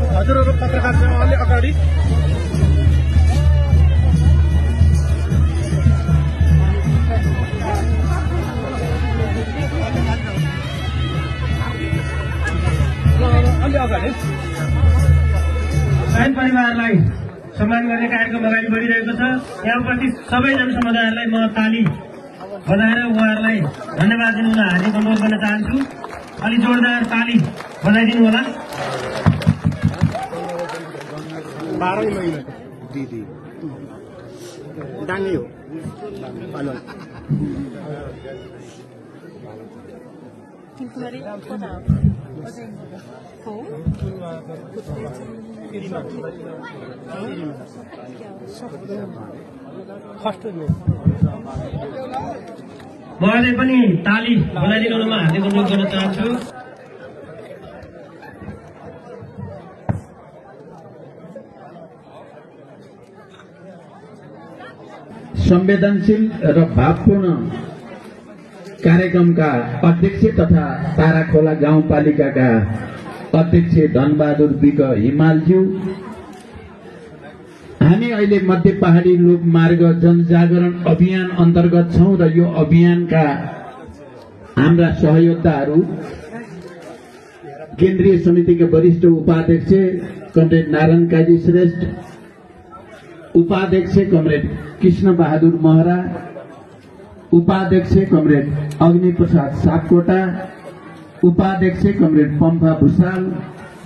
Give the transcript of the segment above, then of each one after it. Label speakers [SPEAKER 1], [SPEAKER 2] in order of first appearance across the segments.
[SPEAKER 1] हजुरहरु पत्रकार छ अलि अगाडि
[SPEAKER 2] शहीद परिवारलाई सम्मान गर्ने कार्यक्रम अगाडि बढिरहेको छ। यहाँप्रति सबै जनसमुदायलाई म ताली बजाएर उहाँहरूलाई धन्यवाद दिनु हार्दिक अनुरोध गर्न चाहन्छु। अलि जोरदार ताली बजाइदिनु होला।
[SPEAKER 1] 12 महिना दिदी डाङ्गी हो हेलो
[SPEAKER 2] उहाँले पनि ताली बजाइदिनुमा हार्दिक अनुरोध गर्न चाहन्छु।
[SPEAKER 3] संवेदनशील र भावपूर्ण कार्यक्रमका अध्यक्ष तथा ताराखोला गाउँपालिकाका अध्यक्ष धनबहादुर विक हिमालज्यू, हामी अहिले मध्य पहाडी लोकमार्ग जनजागरण अभियान अन्तर्गत छौं र यो अभियानका हाम्रा सहयोद्धाहरू केन्द्रीय समितिका वरिष्ठ उपाध्यक्ष कमरेड नारायण काजी श्रेष्ठ, उपाध्यक्ष कमरेड कृष्ण बहादुर महरा, उपाध्यक्ष कमरेड अग्नि प्रसाद सापकोटा, उपाध्यक्ष कमरेड पम्फा भूषाल,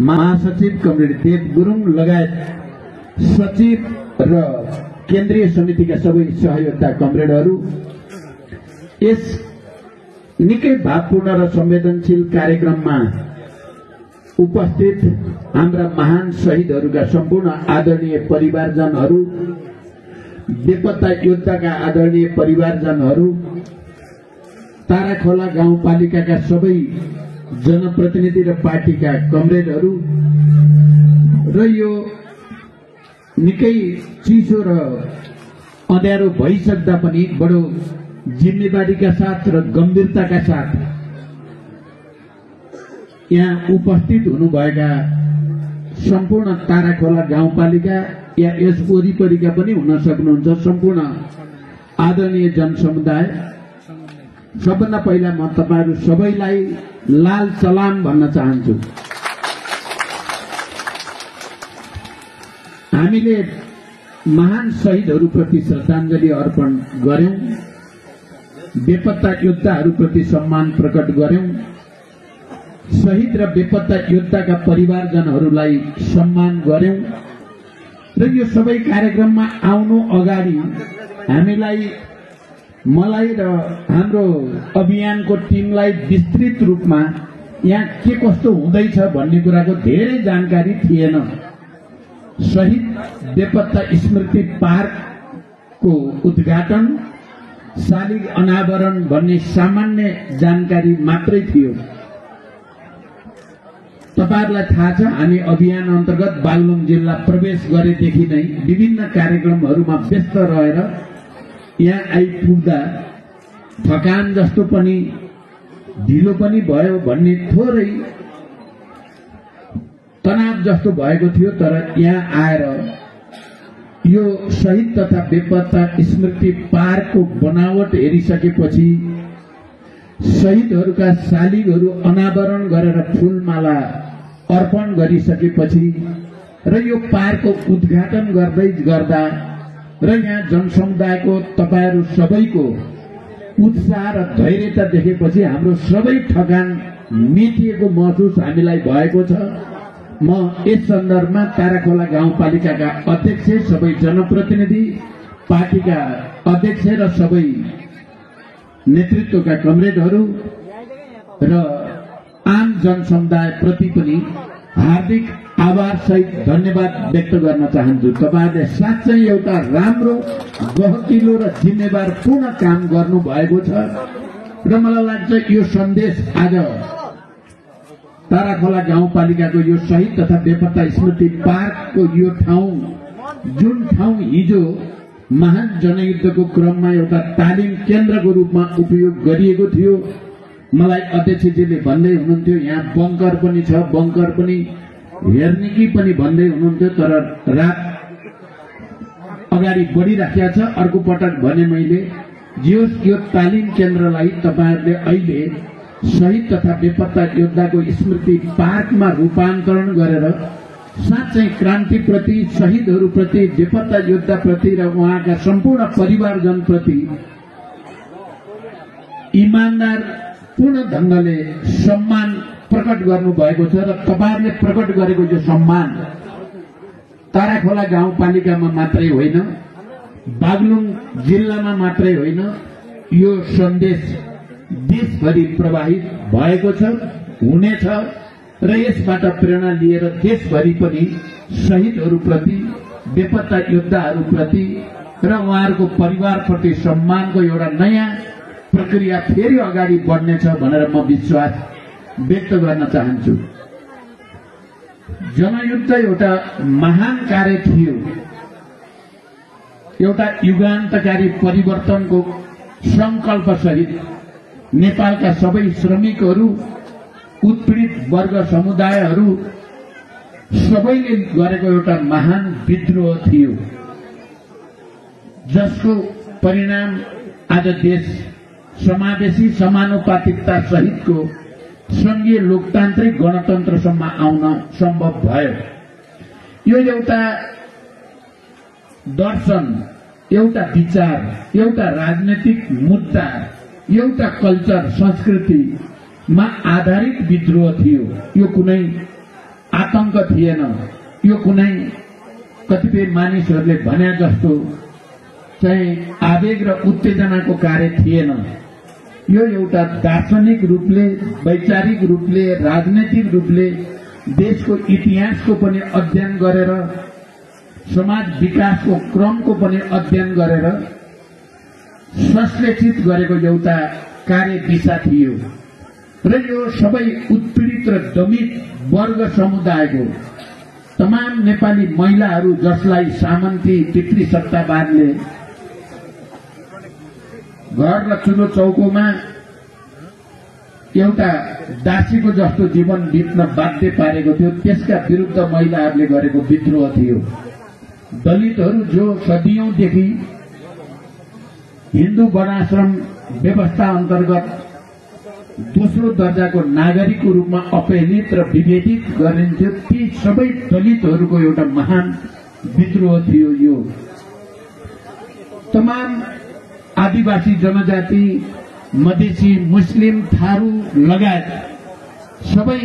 [SPEAKER 3] महासचिव कमरेड देव गुरुङ लगायत सचिव र केन्द्रीय समितिका सबै सहयोद्धा कमरेडहरू, यस निकै भावपूर्ण र संवेदनशील कार्यक्रममा उपस्थित हाम्रा महान शहीदहरूका सम्पूर्ण आदरणीय परिवारजनहरू, बेपत्ता योद्धाका आदरणीय परिवारजनहरू, ताराखोला गाउँपालिकाका सबै जनप्रतिनिधि र पार्टीका कमरेडहरू र यो निकै चिसो र अँध्यारो भइसक्दा पनि बडो जिम्मेवारीका साथ र गम्भीरताका साथ यहाँ उपस्थित हुनुभएका सम्पूर्ण ताराखोला गाउँपालिका या यस वरिपरिका पनि हुन सक्नुहुन्छ सम्पूर्ण आदरणीय जनसमुदाय, सबभन्दा पहिला म तपाईहरु सबैलाई लाल सलाम भन्न चाहन्छु। हामीले महान शहीदहरूप्रति श्रद्धाञ्जली अर्पण गर्यौं, बेपत्ता योद्धाहरूप्रति सम्मान प्रकट गर्यौं, शहीद र बेपत्ता योद्धाका परिवारजनहरूलाई सम्मान गर्यौं र यो सबै कार्यक्रममा आउनु अगाडि मलाई र हाम्रो अभियानको टिमलाई विस्तृत रूपमा यहाँ के कस्तो हुँदैछ भन्ने कुराको धेरै जानकारी थिएन। शहीद बेपत्ता स्मृति पार्कको उद्घाटन, शालिग अनावरण भन्ने सामान्य जानकारी मात्रै थियो। तपाईहरुलाई थाहा छ, हामी अभियान अन्तर्गत बागलुङ जिल्ला प्रवेश गरेदेखि नै विभिन्न कार्यक्रमहरूमा व्यस्त रहेर यहाँ आइपुग्दा थकान जस्तो पनि ढिलो पनि भयो भन्ने थोरै तनाव जस्तो भएको थियो। तर यहाँ आएर यो शहीद तथा बेपत्ता स्मृति पार्कको बनावट हेरिसकेपछि, शहीदहरूका शालिगहरू अनावरण गरेर फूलमाला अर्पण गरिसकेपछि र यो पार्कको उद्घाटन गर्दै गर्दा र यहाँ जनसमुदायको तपाईहरु सबैको उत्साह र धैर्यता देखेपछि हाम्रो सबै थकान मेटिएको महसुस हामीलाई भएको छ। म यस सन्दर्भमा ताराखोला गाउँपालिकाका अध्यक्ष, सबै जनप्रतिनिधि, पार्टीका अध्यक्ष र सबै नेतृत्वका कमरेडहरू र आम जनसमुदाय प्रति पनि हार्दिक आभार सहित धन्यवाद व्यक्त गर्न चाहन्छु। तपाईहरुले साँच्चै एउटा राम्रो, गहकिलो र जिम्मेवारपूर्ण काम गर्नु भएको छ र मलाई लाग्छ यो सन्देश आज ताराखोला गाउँपालिकाको यो शहीद तथा बेपत्ता स्मृति पार्कको यो ठाउँ, जुन ठाउँ हिजो महान जनयुद्धको क्रममा एउटा तालिम केन्द्रको रूपमा उपयोग गरिएको थियो। मलाई अध्यक्षजीले भन्दै हुनुहुन्थ्यो यहाँ बङ्कर पनि छ, बङ्कर पनि हेर्ने कि पनि भन्दै हुनुहुन्थ्यो, तर रात अगाडि बढिराखेको छ। अर्को पटक भने मैले यो तालिम केन्द्रलाई तपाईहरुले अहिले शहीद तथा बेपत्ता योद्धाको स्मृति पार्कमा रूपान्तरण गरेर साँच्चै क्रान्तिप्रति, शहीदहरूप्रति, बेपत्ता योद्धाप्रति र उहाँका सम्पूर्ण परिवारजनप्रति इमानदार पूर्ण ढंगले सम्मान प्रकट गर्नुभएको छ। र तपाईहरुले प्रकट गरेको यो सम्मान ताराखोला गाउँपालिकामा मात्रै होइन, बागलुङ जिल्लामा मात्रै होइन, यो सन्देश देशभरि प्रवाहित भएको छ, हुनेछ र यसबाट प्रेरणा लिएर देशभरि पनि शहीदहरूप्रति, बेपत्ता योद्धाहरूप्रति र उहाँहरूको परिवारप्रति सम्मानको एउटा नयाँ प्रक्रिया फेरि अगाडि बढ्नेछ भनेर म विश्वास व्यक्त गर्न चाहन्छु। जनयुद्ध एउटा महान कार्य थियो, एउटा युगान्तकारी परिवर्तनको संकल्प सहित नेपालका सबै श्रमिकहरू, उत्पीडित वर्ग समुदायहरू सबैले गरेको एउटा महान विद्रोह थियो, जसको परिणाम आज देश समावेशी समानुपातिकता सहितको संघीय लोकतान्त्रिक गणतन्त्रसम्म आउन सम्भव भयो। यो एउटा दर्शन, एउटा विचार, एउटा राजनीतिक मुद्दा, एउटा कल्चर, संस्कृतिमा आधारित विद्रोह थियो। यो कुनै आतंक थिएन, यो कुनै कतिपय मानिसहरूले भने जस्तो चाहिँ आवेग र उत्तेजनाको कार्य थिएन। यो एउटा दार्शनिक रूपले, वैचारिक रूपले, राजनैतिक रूपले देशको इतिहासको पनि अध्ययन गरेर, समाज विकासको क्रमको पनि अध्ययन गरेर संश्लेषित गरेको एउटा कार्य दिशा थियो। र यो सबै उत्पीडित र दमित वर्ग समुदायको तमाम नेपाली महिलाहरू, जसलाई सामन्ती पितृसत्तावादले घर र चुलो चौकोमा एउटा दासीको जस्तो जीवन बित्न बाध्य पारेको थियो, त्यसका विरुद्ध महिलाहरूले गरेको विद्रोह थियो। दलितहरू जो सदियौंदेखि हिन्दू वर्णाश्रम व्यवस्था अन्तर्गत दोस्रो दर्जाको नागरिकको रूपमा अपहेलित र विभेदित गरिन्थ्यो, ती सबै दलितहरूको एउटा महान विद्रोह थियो। यो तमाम आदिवासी जनजाति, मधेसी, मुस्लिम, थारू लगायत सबै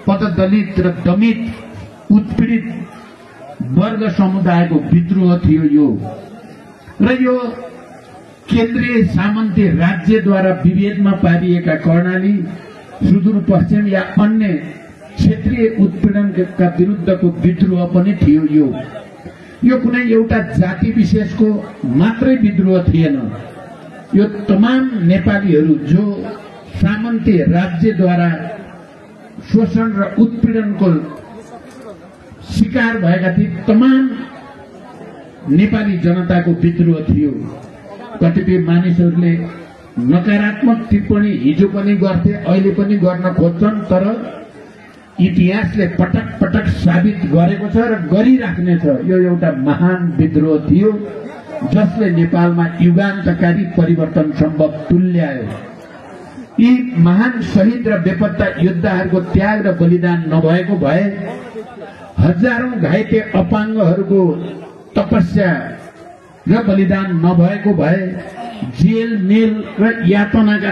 [SPEAKER 3] पददलित र दमित उत्पीडित वर्ग समुदायको विद्रोह थियो यो। र यो केन्द्रीय सामन्ती राज्यद्वारा विभेदमा पारिएका कर्णाली, सुदूरपश्चिम या अन्य क्षेत्रीय उत्पीडनका विरुद्धको विद्रोह पनि थियो। यो कुनै एउटा जाति विशेषको मात्रै विद्रोह थिएन, यो तमाम नेपालीहरू जो सामन्ती राज्यद्वारा शोषण र उत्पीडनको शिकार भएका थिए, तमाम नेपाली जनताको विद्रोह थियो। कतिपय मानिसहरूले नकारात्मक टिप्पणी हिजो पनि गर्थे, अहिले पनि गर्न खोज्छन्, तर इतिहासले पटक पटक साबित गरेको छ र गरिराख्नेछ। यो एउटा महान विद्रोह थियो, जसले नेपालमा युगान्तकारी परिवर्तन सम्भव तुल्यायो। यी महान शहीद र बेपत्ता योद्धाहरूको त्याग र बलिदान नभएको भए, हजारौं घाइते अपाङ्गहरूको तपस्या र बलिदान नभएको भए, जेल, नेल र यातनाका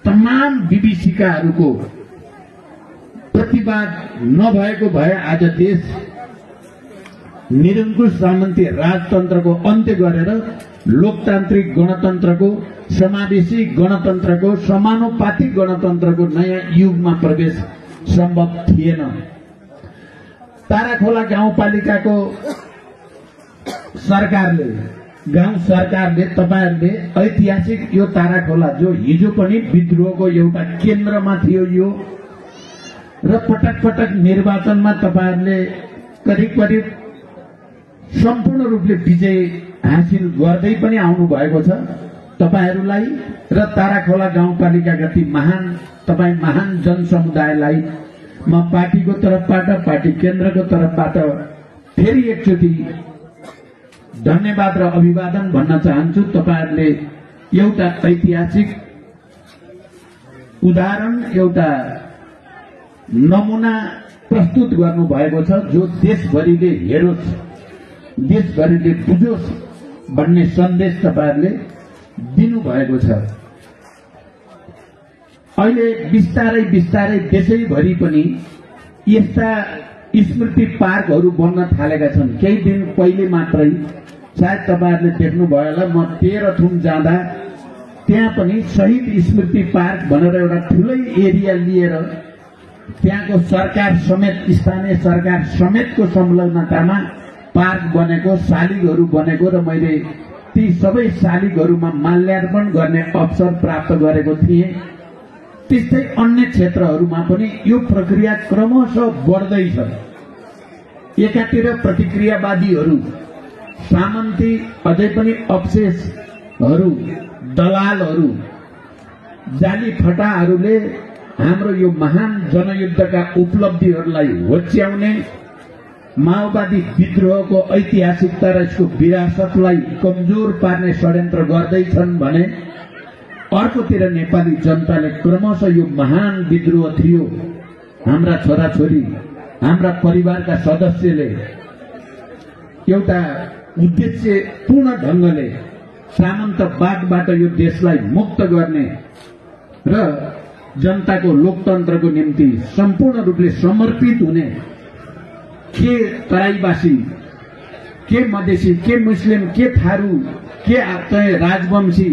[SPEAKER 3] तमाम विभीषिकाहरूको प्रतिवाद नभएको भए आज देश निरङ्कुश सामन्ती राजतन्त्रको अन्त्य गरेर लोकतान्त्रिक गणतन्त्रको, समावेशी गणतन्त्रको, समानुपातिक गणतन्त्रको नयाँ युगमा प्रवेश सम्भव थिएन। ताराखोला गाउँपालिकाको सरकारले, गाउँ सरकारले, तपाईहरुले ऐतिहासिक यो ताराखोला जो हिजो पनि विद्रोहको एउटा केन्द्रमा थियो यो, र पटक पटक निर्वाचनमा तपाईहरुले करिब करिब सम्पूर्ण रूपले विजय हासिल गर्दै पनि आउनु भएको छ। तपाईहरूलाई र ताराखोला गाउँपालिकाका ती तपाईँ महान जनसमुदायलाई म पार्टीको तर्फबाट, पार्टी केन्द्रको तर्फबाट फेरि एकचोटि धन्यवाद र अभिवादन भन्न चाहन्छु। तपाईहरूले एउटा ऐतिहासिक उदाहरण, एउटा नमुना प्रस्तुत गर्नुभएको छ जो देशभरिले हेरोस्, देशभरिले बुझोस् भन्ने सन्देश तपाईहरूले दिनुभएको छ। अहिले बिस्तारै बिस्तारै देशैभरि पनि यस्ता स्मृति पार्कहरू बन्न थालेका छन्। केही दिन पहिले मात्रै सायद तपाईहरूले देख्नुभयो होला, म तेह्रथुम जाँदा त्यहाँ पनि शहीद स्मृति पार्क भनेर एउटा ठुलै एरिया लिएर त्यहाँको सरकार समेत, स्थानीय सरकार समेतको संलग्नतामा पार्क बनेको, शालिगहरू बनेको र मैले ती सबै शालिगहरूमा माल्यार्पण गर्ने अवसर प्राप्त गरेको थिएँ। त्यस्तै अन्य क्षेत्रहरूमा पनि यो प्रक्रिया क्रमशः बढ्दैछ। एकातिर प्रतिक्रियावादीहरू, सामन्ती, अझै पनि अवशेषहरू, दलालहरू, जाली फटाहरूले हाम्रो यो महान जनयुद्धका उपलब्धिहरूलाई होच्याउने, माओवादी विद्रोहको ऐतिहासिकता र यसको विरासतलाई कमजोर पार्ने षड्यन्त्र गर्दैछन् भने अर्कोतिर नेपाली जनताले क्रमशः यो महान विद्रोह थियो, हाम्रा छोराछोरी, हाम्रा परिवारका सदस्यले एउटा उद्देश्यपूर्ण ढंगले सामन्तवादबाट यो देशलाई मुक्त गर्ने र जनताको लोकतन्त्रको निम्ति सम्पूर्ण रूपले समर्पित हुने, के तराईवासी, के मधेसी, के मुस्लिम, के थारू, के राजवंशी,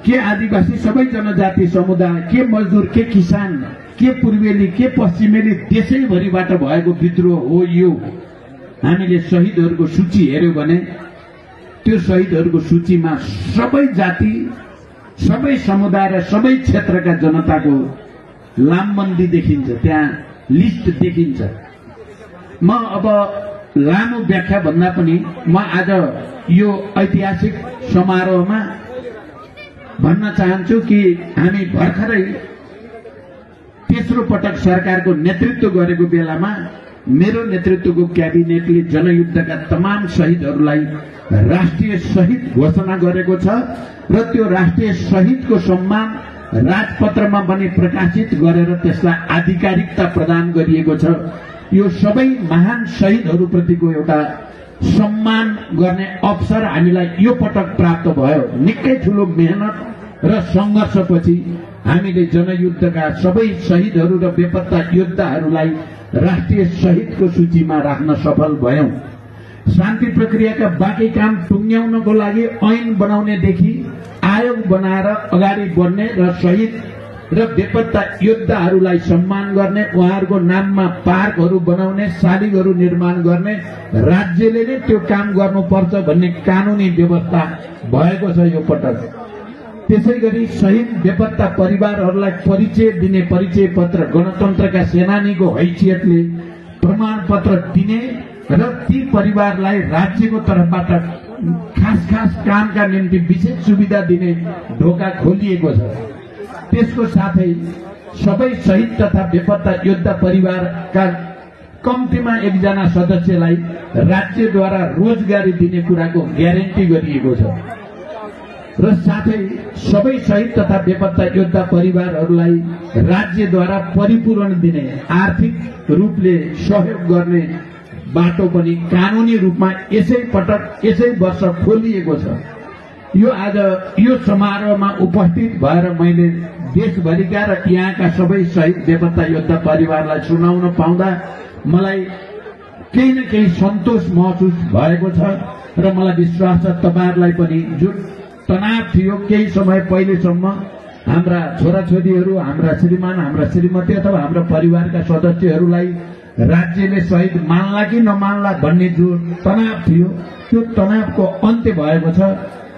[SPEAKER 3] के आदिवासी, सबै जनजाति समुदाय, के मजदुर, के किसान, के पूर्वेली, के पश्चिमेली, देशैभरिबाट भएको विद्रोह हो यो। हामीले शहीदहरूको सूची हेर्यौं भने त्यो शहीदहरूको सूचीमा सबै जाति, सबै समुदाय र सबै क्षेत्रका जनताको लामबन्दी देखिन्छ, त्यहाँ लिस्ट देखिन्छ। म अब लामो व्याख्या भन्दा पनि म आज यो ऐतिहासिक समारोहमा भन्न चाहन्छु कि हामी भर्खरै तेस्रो पटक सरकारको नेतृत्व गरेको बेलामा मेरो नेतृत्वको क्याबिनेटले जनयुद्धका तमाम शहीदहरूलाई राष्ट्रिय शहीद घोषणा गरेको छ र त्यो राष्ट्रिय शहीदको सम्मान राजपत्रमा पनि प्रकाशित गरेर त्यसलाई आधिकारिकता प्रदान गरिएको छ। यो सबै महान शहीदहरूप्रतिको एउटा सम्मान गर्ने अवसर हामीलाई यो पटक प्राप्त भयो। निकै ठूलो मेहनत र संघर्षपछि हामीले जनयुद्धका सबै शहीदहरू र बेपत्ता योद्धाहरूलाई राष्ट्रिय शहीदको सूचीमा राख्न सफल भयौं। शान्ति प्रक्रियाका बाँकी काम टुङ्ग्याउनको लागि ऐन बनाउनेदेखि आयोग बनाएर अगाडि बढ्ने र शहीद र बेपत्ता योद्धाहरूलाई सम्मान गर्ने, उहाँहरूको नाममा पार्कहरू बनाउने, शालिगहरू निर्माण गर्ने राज्यले नै त्यो काम गर्नुपर्छ भन्ने कानूनी व्यवस्था भएको छ यो पटक। त्यसैगरी शहीद बेपत्ता परिवारहरूलाई परिचय दिने परिचय पत्र, गणतन्त्रका सेनानीको हैसियतले प्रमाण पत्र दिने र ती परिवारलाई राज्यको तर्फबाट खास कामका निम्ति विशेष सुविधा दिने ढोका खोलिएको छ। त्यसको साथै सबै शहीद तथा बेपत्ता योद्धा परिवारका कम्तीमा एकजना सदस्यलाई राज्यद्वारा रोजगारी दिने कुराको ग्यारेन्टी गरिएको छ र साथै सबै शहीद तथा बेपत्ता योद्धा परिवारहरूलाई राज्यद्वारा परिपूरण दिने, आर्थिक रूपले सहयोग गर्ने बाटो पनि कानूनी रूपमा यसै पटक, यसै वर्ष खोलिएको छ। यो आज यो समारोहमा उपस्थित भएर मैले देशभरिका र यहाँका सबै शहीद बेपत्ता योद्धा परिवारलाई सुनाउन पाउँदा मलाई केही न केही सन्तोष महसुस भएको छ र मलाई विश्वास छ तपाईहरुलाई पनि जुन तनाव थियो केही समय पहिलेसम्म हाम्रा छोराछोरीहरू, हाम्रा श्रीमान, हाम्रा श्रीमती अथवा हाम्रा परिवारका सदस्यहरूलाई राज्यले शहीद मान्ला कि नमान्ला भन्ने जो तनाव थियो त्यो तनावको अन्त्य भएको छ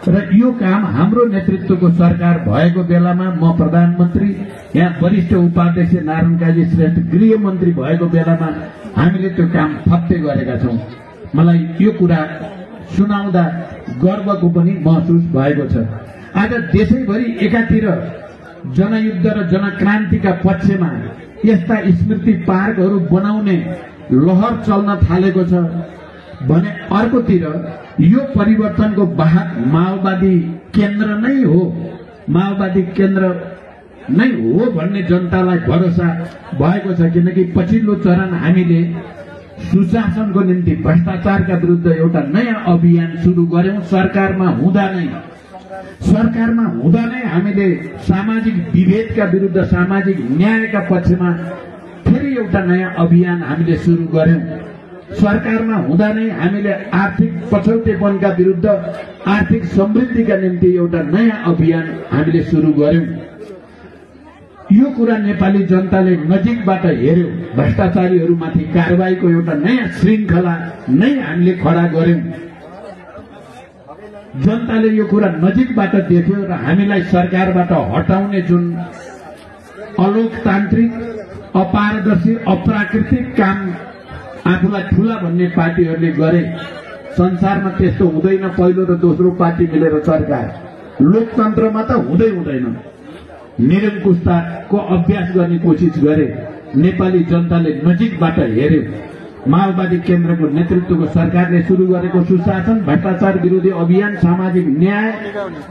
[SPEAKER 3] र यो काम हाम्रो नेतृत्वको सरकार भएको बेलामा म प्रधानमन्त्री, यहाँ वरिष्ठ उपाध्यक्ष नारायण काजी श्रेष्ठ गृहमन्त्री भएको बेलामा हामीले त्यो काम फत्ते गरेका छौं। मलाई यो कुरा सुनाउँदा गर्वको पनि महसुस भएको छ। आज देशैभरि एकातिर जनयुद्ध र जनक्रान्तिका पक्षमा यस्ता स्मृति पार्कहरू बनाउने लहर चल्न थालेको छ भने अर्कोतिर यो परिवर्तनको वाहक माओवादी केन्द्र नै हो, माओवादी केन्द्र नै हो भन्ने जनतालाई भरोसा भएको छ। किनकि पछिल्लो चरण हामीले सुशासनको निम्ति भ्रष्टाचारका विरुद्ध एउटा नयाँ अभियान सुरु गर्यौं। सरकारमा हुँदा नै हामीले सामाजिक विभेदका विरुद्ध सामाजिक न्यायका पक्षमा फेरि एउटा नयाँ अभियान हामीले सुरु गर्यौं। सरकारमा हुँदा नै हामीले आर्थिक पछौटेपनका विरुद्ध आर्थिक समृद्धिका निम्ति एउटा नयाँ अभियान हामीले सुरु गर्यौं। यो कुरा नेपाली जनताले नजिकबाट हेर्यो। भ्रष्टाचारीहरूमाथि कारबाहीको एउटा नयाँ श्रृंखला नै हामीले खडा गर्यौं। जनताले यो कुरा नजिकबाट देख्यो र हामीलाई सरकारबाट हटाउने जुन अलोकतान्त्रिक, अपारदर्शी, अप्राकृतिक काम आफूलाई ठूला भन्ने पार्टीहरूले गरे। संसारमा त्यस्तो हुँदैन। पहिलो र दोस्रो पार्टी मिलेर सरकार, लोकतन्त्रमा त हुँदैन। निरंकुशताको अभ्यास गर्ने कोसिस गरे। नेपाली जनताले नजिकबाट हेर्यो। माओवादी केन्द्रको नेतृत्वको सरकारले सुरु गरेको सुशासन, भ्रष्टाचार विरोधी अभियान, सामाजिक न्याय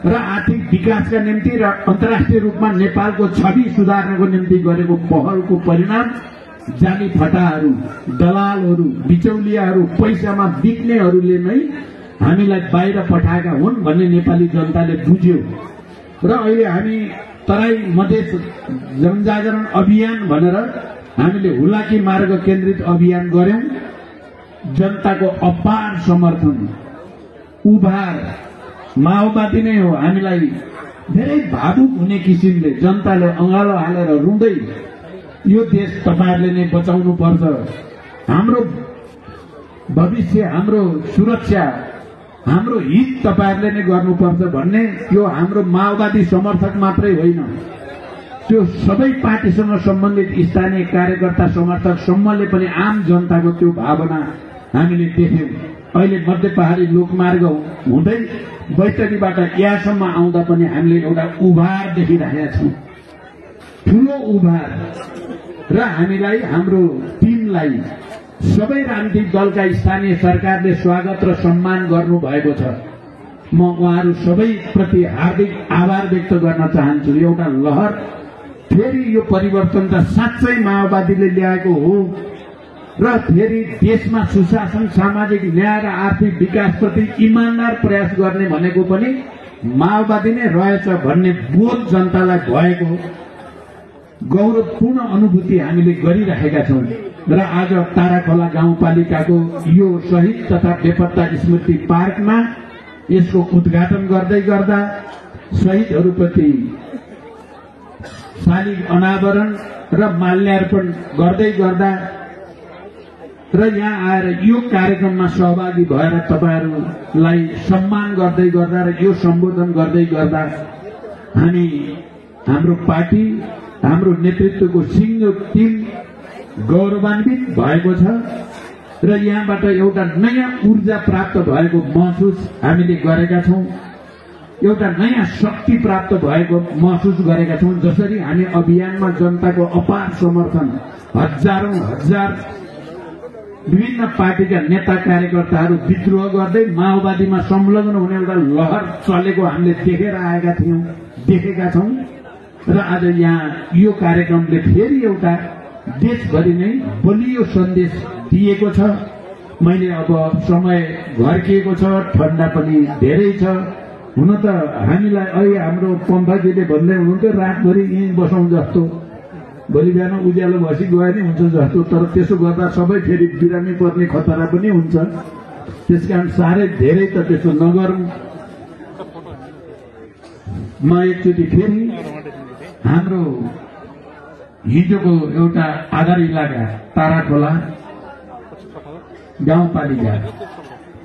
[SPEAKER 3] र आर्थिक विकासका निम्ति र अन्तर्राष्ट्रिय रूपमा नेपालको छवि सुधार्नको निम्ति गरेको पहलको परिणाम जाली फटाहरू, दलालहरू, बिचौलियाहरू, पैसामा बिक्नेहरूले नै हामीलाई बाहिर पठाएका हुन् भन्ने नेपाली जनताले बुझ्यो। र अहिले हामी तराई मधेस जनजागरण अभियान भनेर हामीले हुलाकी मार्ग केन्द्रित अभियान गर्यौं। जनताको अपार समर्थन, उभार माओवादी नै हो। हामीलाई धेरै भावुक हुने किसिमले जनताले अँगालो हालेर रुँदै यो देश तपाईहरुले नै बचाउनु पर्छ, हाम्रो भविष्य, हाम्रो सुरक्षा, हाम्रो हित तपाईहरुले नै गर्नुपर्छ भन्ने यो हाम्रो माओवादी समर्थक मात्रै होइन, त्यो सबै पार्टीसँग सम्बन्धित स्थानीय कार्यकर्ता समर्थक सम्मले पनि आम जनताको त्यो भावना हामीले देख्यौं। अहिले मध्य पहाडी लोकमार्ग हुँदै बैतडीबाट यहाँसम्म आउँदा पनि हामीले एउटा उभार देखिरहेका छौं, ठूलो उभार। र हामीलाई, हाम्रो टिमलाई सबै राजनीतिक दलका स्थानीय सरकारले स्वागत र सम्मान गर्नु भएको छ। म उहाँहरू सबै प्रति हार्दिक आभार व्यक्त गर्न चाहन्छु। एउटा लहर फेरि यो परिवर्तन त साँच्चै माओवादीले ल्याएको हो र फेरि देशमा सुशासन, सामाजिक न्याय र आर्थिक विकासप्रति इमानदार प्रयास गर्ने भनेको पनि माओवादी नै रहेछ भन्ने बोध जनतालाई भएको गौरवपूर्ण अनुभूति हामीले गरिरहेका छौं। र आज ताराखोला गाउँपालिकाको यो शहीद तथा बेपत्ता स्मृति पार्कमा यसको उद्घाटन गर्दै गर्दा, शहीदहरूप्रति शालिग अनावरण र माल्यार्पण गर्दै गर्दा र यहाँ आएर यो कार्यक्रममा सहभागी भएर तपाईहरुलाई सम्मान गर्दै गर्दा र यो सम्बोधन गर्दै गर्दा हामी, हाम्रो पार्टी, हाम्रो नेतृत्वको सिङ्गो टिम गौरवान्वित भएको छ र यहाँबाट एउटा नयाँ ऊर्जा प्राप्त भएको महसुस हामीले गरेका छौं, एउटा नयाँ शक्ति प्राप्त भएको महसुस गरेका छौं। जसरी हामी अभियानमा जनताको अपार समर्थन, हजारौं हजार विभिन्न पार्टीका नेता कार्यकर्ताहरू विद्रोह गर्दै माओवादीमा संलग्न हुने एउटा लहर चलेको हामीले देखेका छौं। र आज यहाँ यो कार्यक्रमले फेरि एउटा देशभरि नै बलियो सन्देश दिएको छ। मैले अब समय घर्किएको छ, ठण्डा पनि धेरै छ। हुन त हामीलाई अहिले हाम्रो पम्फाजीले भन्दै हुनुहुन्थ्यो रातभरि यहीँ बसौं जस्तो, भोलि बिहान उज्यालो भसी गए नि हुन्छ जस्तो, तर त्यसो गर्दा सबै फेरि बिरामी पर्ने खतरा पनि हुन्छ। त्यसकारण साह्रै धेरै त त्यसो नगरौं। म एकचोटि फेरि हाम्रो हिजोको एउटा आधार इलाका ताराखोला गाउँपालिका,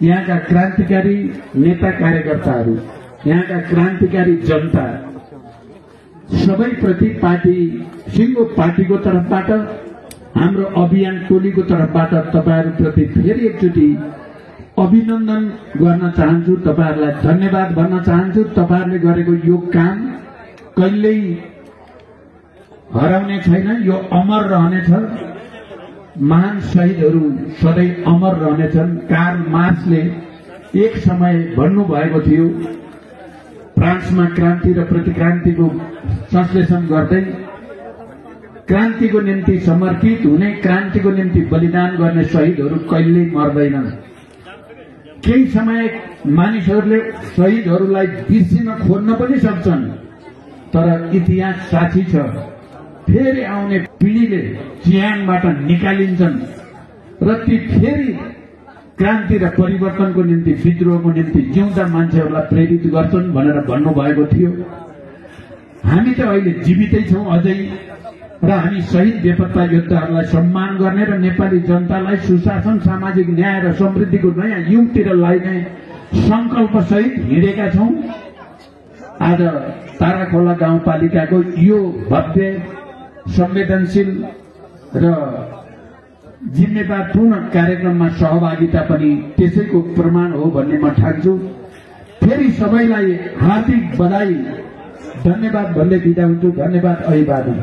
[SPEAKER 3] यहाँका क्रान्तिकारी नेता कार्यकर्ताहरू, यहाँका क्रान्तिकारी जनता सबैप्रति पार्टी, सिङ्गो पार्टीको तर्फबाट, हाम्रो अभियान टोलीको तर्फबाट तपाईहरुप्रति फेरि एकचोटि अभिनन्दन गर्न चाहन्छु, तपाईहरुलाई धन्यवाद भन्न चाहन्छु। तपाईहरुले गरेको यो काम कहिल्यै हराउने छैन, यो अमर रहनेछ। महान शहीदहरू सधैँ अमर रहनेछन्। कार्ल मार्क्सले एक समय भन्नुभएको थियो, फ्रान्समा क्रान्ति र प्रतिक्रान्तिको संश्लेषण गर्दै, क्रान्तिको निम्ति समर्पित हुने, क्रान्तिको निम्ति बलिदान गर्ने शहीदहरू कहिल्यै मर्दैनन्। केही समय मानिसहरूले शहीदहरूलाई बिर्सिन खोज्न पनि सक्छन्, तर इतिहास साक्षी छ, फेरि आउने पिढीले चिहानबाट निकालिन्छन् र ती फेरि क्रान्ति र परिवर्तनको निम्ति, विद्रोहको निम्ति जिउँदा मान्छेहरूलाई प्रेरित गर्छन् भनेर भन्नुभएको थियो। हामी त अहिले जीवितै छौं अझै, र हामी शहीद बेपत्ता योद्धाहरूलाई सम्मान गर्ने र नेपाली जनतालाई सुशासन, सामाजिक न्याय र समृद्धिको नयाँ युगतिर लैजाने संकल्पसहित हिँडेका छौं। आज ताराखोला गाउँपालिकाको यो भव्य, संवेदनशील र जिम्मेवारपूर्ण कार्यक्रममा सहभागिता पनि त्यसैको प्रमाण हो भन्ने म ठान्छु। फेरि सबैलाई हार्दिक बधाई, धन्यवाद भन्दै बिदा हुन्छु। धन्यवाद, अभिवादन।